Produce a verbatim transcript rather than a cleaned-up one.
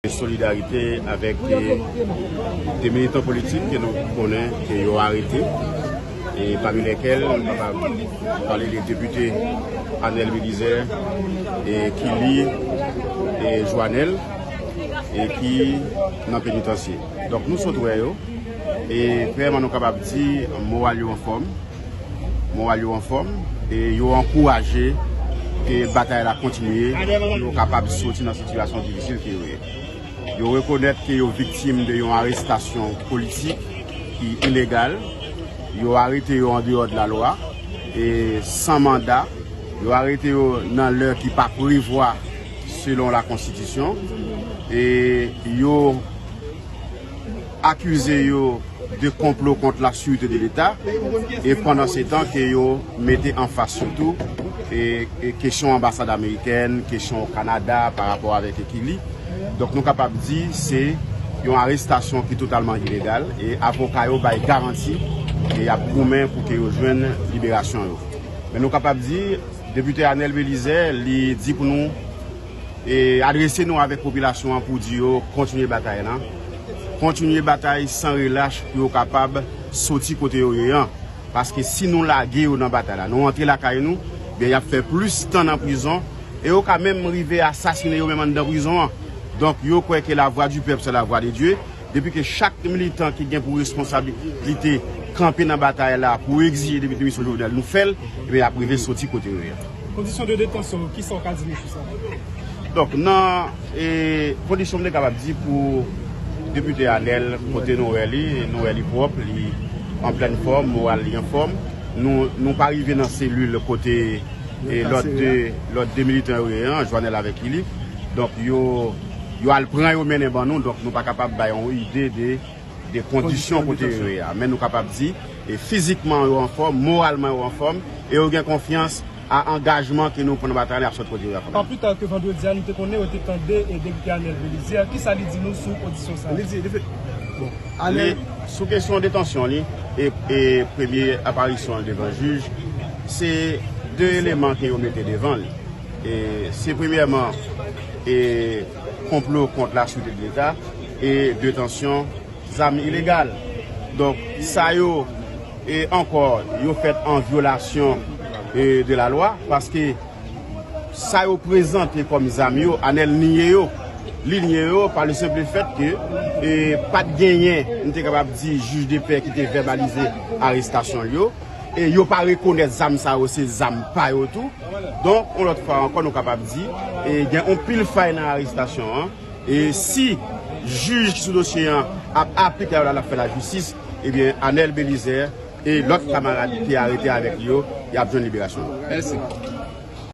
Solidarite avèk, eh, de militan politik ke nou konnen ke yo arete, e pami lèkèl nou kapab pale de depite Anèl Belizaire, e ki li, e Joanèl, e ki nan penitansye. Donk nou sot wè yo, e vrèman nou kapab di moral yo anfòm, moral yo anfòm, e yo ankouraje ke batay la kontinye, pou yo kapab soti nan sitiyasyon difisil ke yo ye. Yo rekonèt ke yo viktim de yon arestasyon politik ki ilegal. Yo arete yo andeyò de lalwa, e san manda. Yo arete yo nan lè ki pa prevwa selon la konstitisyon. E yo akize yo de konplo kont la sûreté de l'État, e pandan se tan ke yo mete anfas yo tou, e, e kesyon anbasad amerikèn, kesyon Kanada pa rapò avèk Ekili. Donk nou kapab di se yon arestasyon ki totalman ilegal, e avoka yo bay garanti ke y ap goumen pou ke yo jwenn liberasyon yo. Men nou kapab di depite Anèl Belizaire, li di pou nou, e adrese nou avèk popilasyon an pou di yo kontinye batay lan. Kontinye batay san relach pou yo kapab soti kote yo ye an. Paske si nou lage yo nan batay la, nou antre lakay nou, byen y ap fè plis tan nan prizon, e yo ka menm rive asasinen yo menm anndan prizon an. Donk yo kwè ke la voix du peuple, c'est la voix de Dieu. Depi ke chak militan ki gen pou responsablite kanpe nan batay la pou egzije demisyon Jovenel, nou fè l, ebyen y ap rive soti kote yo ye. Kondisyon de detansyon, kisa w ka di nou sou sa? Donk nan, e, kondisyon, m te kapab di pou depite Anèl, kote nou wè li, nou wè li pwòp, li an plèn fòm, moral li anfòm. Nou, nou pa rive nan selil kote, e, lòt de, lòt de militan yo ye an, Joanèl avèk Ilif. Donk yo, yo al pran yo mennen ban nou, donk nou pa kapab bay yon ide de, de kondisyon kote yo ye a. Men nou kapab di, e fizikman yo anfòm, moralman yo anfòm, e yo gen konfyans a angajman ke nou pran nan batay la, y ap sot kote yo ye a. Pa pli ta ke vandredi a, nou te konnen yo te tande, e, depite Anèl Belizaire. Kisa li di nou sou kondisyon sa a? Li di, li fè, bon, Anèl, sou kesyon detansyon li, e, e premye aparisyon l devan jij, se de eleman ke yo mete devan li. E se premyèman, e konplo kont la sûreté de l'État, e detansyon zam ilegal. Donk sa yo, e ankò, yo fèt an vyolasyon, e de la lwa, paske sa yo prezante kòm zam yo, Anèl nye yo. Li nye yo pa le simple fait que, e pa t genyen, m te kapab di, jij de pè ki te vèbalize arestasyon l yo. E yo pa rekonèt zam sa yo se zam pa yo tou. Donk yon lòt fwa ankò nou kapab di, e gen yon pil fay nan arestasyon an. E si jij ki sou dosye an ap aplike lalwa, l ap fè lajistis, ebyen Anèl Belizaire e lòt kamarad ki arete avèk li yo, y ap jwenn liberasyon yo. Mèsi.